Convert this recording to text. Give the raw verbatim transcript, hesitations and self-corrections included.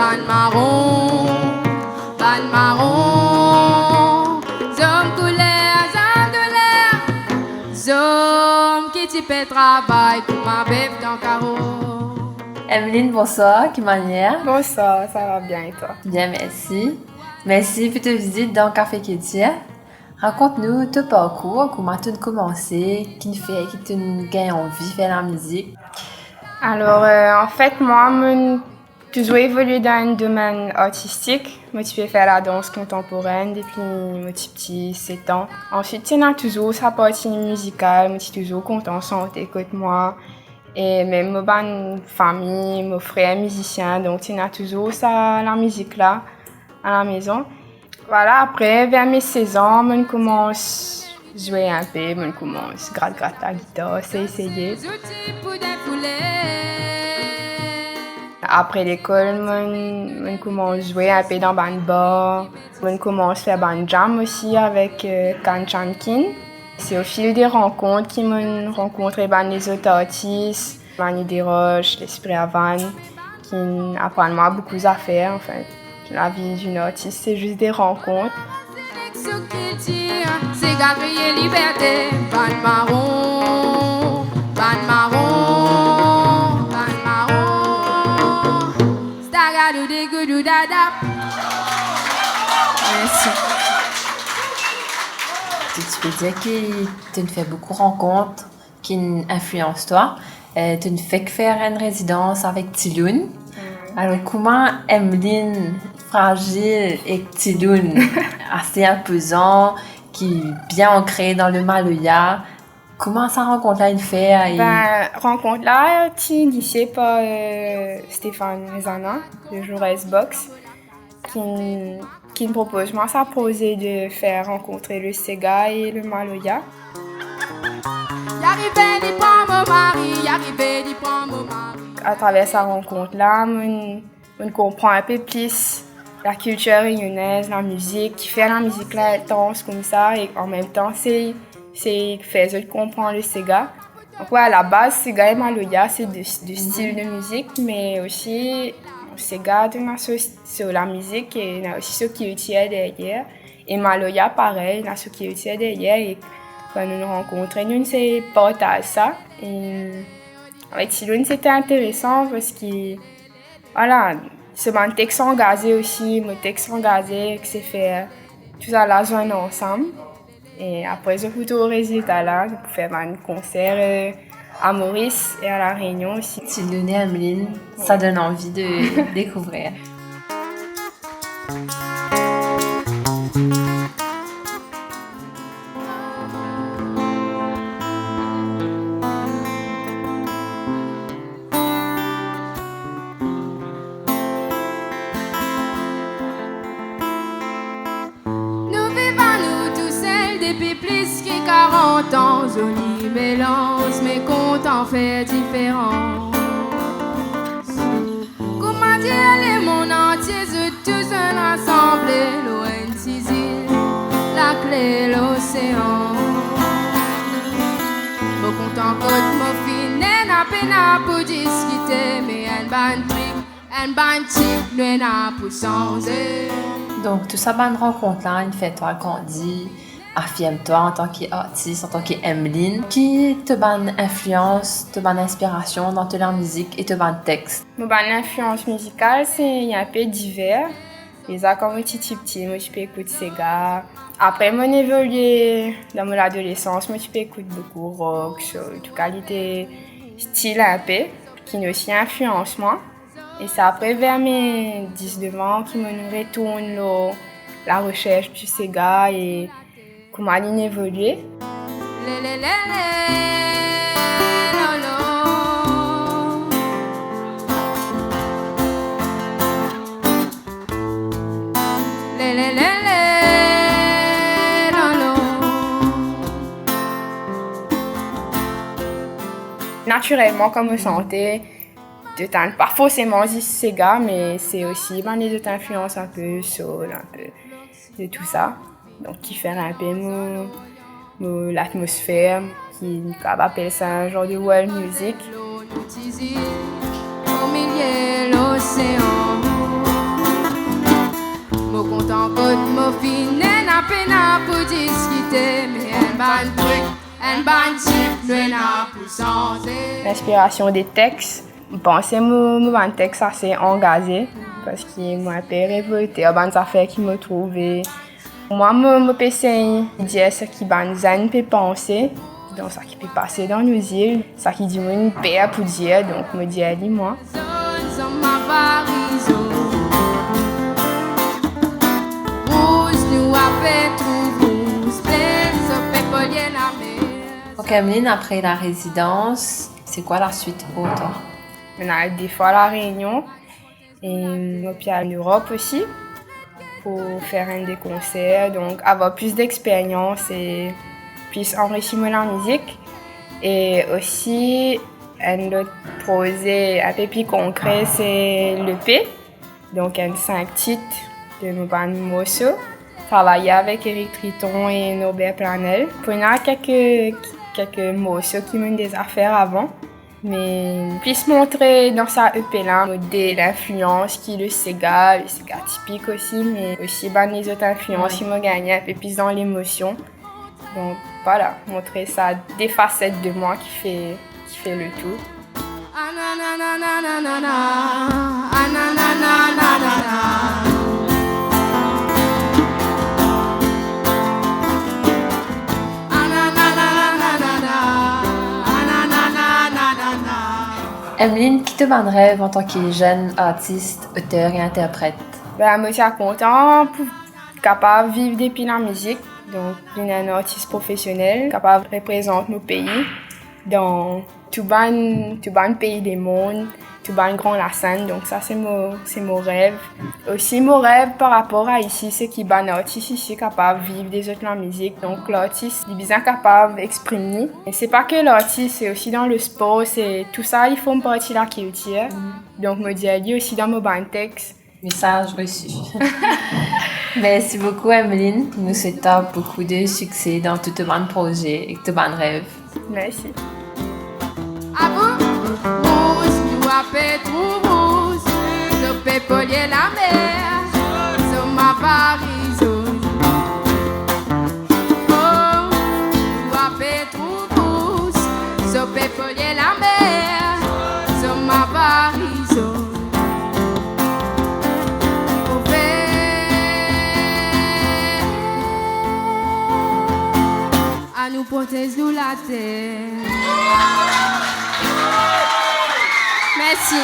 Bann maron, bann maron, zom kouler, zom kouler, zom ki ti pe travay kouma bef dan karo. Emeline, bonswar, ki manier? Bonsoir, ça va bien et toi? Bien, mersi. Mersi pou to vizit dan Café Culture. Rakont nou to parkour, kouma to'nn koumanse, ki'nn fer ki to'nn gagn anvi fer lamizik? Alor, euh, anfet, mwa, mo'nn touzour evolie dan enn domenn artistik. Mo ti pe fer ladans kontanporenn depi mo ti piti, set an. Answit, ti ena touzour sa parti mizikal, mo ti touzour kontan sante kot mwa. E mem mo bann fami, mo frer mizisien, donk ti ena touzour sa lamizik la alamezon. Vwala, apre, ver me sez an, mo'nn koumans zwe inpe, mo'nn koumans grat-grat lagitar, sey, seye. Apre lekol, mo'nn, mo'nn koumans zwe inpe dan bann bar, mo'nn koumans fer bann jam osi avek, euh, Kanchan King. Se o fil de rankont ki mo'nn rankontre bann lezot artis, Mani Desroches, Lespri Avan, ki'nn aprann mwa boukou zafer, anfin. Lavi enn artis, se zis de rankont. Sega kriye liberte, bann maron, bann maron, bann maron. Stagadou degoudou dadap. Mersi. To ti pe dir ki to'nn fer boukou rankont ki'nn inflians twa. Eh, to'nn fek fer enn rezidans avek Tiloun. Alor, kouma Emeline, frazil, ek Tiloun, ase inpozan, ki bien ankre dan le maloya, kouma sa rankont la inn fer? E ben, rankont la ti inisie par, euh, Stéphane Rezana, de Jaurès Box, ki, ki propoz mwa sa proze de fer rankontre le sega e le maloya. Li arive, li pran mo mari, li arive, li pran mo mari. Atraver sa rankont la, mo'nn, mo'nn konpran inpe plis lakiltir reyonez, lamizik, kifer lamizik la intans koumsa, e an mem tan, se, se fer zot konpran le sega. Donk, wi, alabaz, sega e maloya, se de, de stil de mizik, me osi, sega, ena so, so lamizik, e ena osi so kiltir deryer. E maloya, parey, ena so kiltir deryer, e kan nou rankontre, nou se partaz sa. E avek Tiloun, sete interesan, parski, vwala, so bann text angaze osi, mo text angaze, ek se fer tousala zwenn ansam. E apre, zot pou trouv rezilta la, zot pou fer bann konser, euh, a Moris e a La Reynion osi. Tiloun e Emeline, sa donn anvi de dekouvrir. Nou viv anou tousel depi plis ki karant an, zoli melanz, me kontan fer diferans. Kouma dir lemonn antie, zot tou zwenn rasanble lor enn ti zil lakle losean. Mo kontan kot mo finn ena pena pou diskite, me enn bann trik, enn bann trik nou ena pou sanze. Donk, tou sa bann rankont la inn fer twa grandi, afirm twa antan ki artis, antan ki Emeline. Ki to bann inflians, to bann inspirasion dan to lamizik e to bann text? Mo bann inflians mizikal, se inpe diver. Deza, kan mo ti, ti piti, mo ti pe ekout sega. Apre, mo'nn evolie dan mo ladolesans, mo ti pe ekout boukou rock, soul, tou kalite stil inpe, ki inn osi inflians mwa. E se apre, ver me diz-nef an, ki mo'nn retourn lor laresers di sega e kouma li'nn evolie. Le, le, le, le, lo, lo. Le, le, le, le, lo, lo. Natirelman, kan mo sante, to tann pa forseman zis sega, me se osi bann lezot inflians, inpe soul, inpe de tou sa. Donk, ki fer inpe mo, mo latmosfer, ki nou kapav apel sa enn zar de world music. Omilie losean. Finn ena pena pou diskite, me enn bann trik, enn bann tif, nou ena pou sanze. Linspirasion de text, mo panse mo, mo bann text ase angaze, parski mo inpe revolte ar bann zafer ki mo trouve. Mwa, mo, mo pe sey dir seki bann zenn pe panse, dan seki pe pase dan nou zil, seki dimoun per pou dir, donk mo dir li mwa. Ok, Emeline, après la résidence, c'est quoi la suite pour toi ? Mo al de fwa La Réunion. E mo pe al an Erop osi pou fer enn de konser, donk avoir plis dexperyans e plis anrisi mo lamizik. E osi enn lot proze inpe pli konkre, se l'E P, donk enn sink tit de mo bann morso. Travay avek Eric Triton e Norbert Planel. Pou ena kelke, kelke morso ki mo'nn deza fer avan. Me plis montre dan sa E P la, mo de linflians ki le sega, le sega tipik osi, me osi bann lezot inflians ki mo gagne inpe plis dan lemosion. Donk, vwala, montre sa de faset de mwa ki fer, ki fer le tour. Emeline, ki to bann rev antan ki zenn artis, oter e interpret? Be, mo ti a kontan pou kapav viv depi lamizik, donk vinn enn artis profesionel, kapav reprezant mo pei dan tou bann, tou bann pei lemond, tou bann gran lasenn. Donk sa se mo, se mo rev. Osi mo rev par rapor a isi, seki bann artis isi kapav viv de zot lamizik. Donk lartis, li bizin kapav exprim li. E se pa ke lartis, se osi dan lespor, se tou sa, li form parti lakiltir. Donk mo dir li osi dan mo bann text. Message reçu. Merci beaucoup, Emeline. Nous souhaitons beaucoup de succès dans tout ton projet et ton rêve. Merci. Abou, rous, nou ape trouv rous, nou pe polie lamer, zom avariz zot. Oh, nou ape trouv rous, zot pe polie lamer, zom avariz zot. Anou protez nou later. Mersi.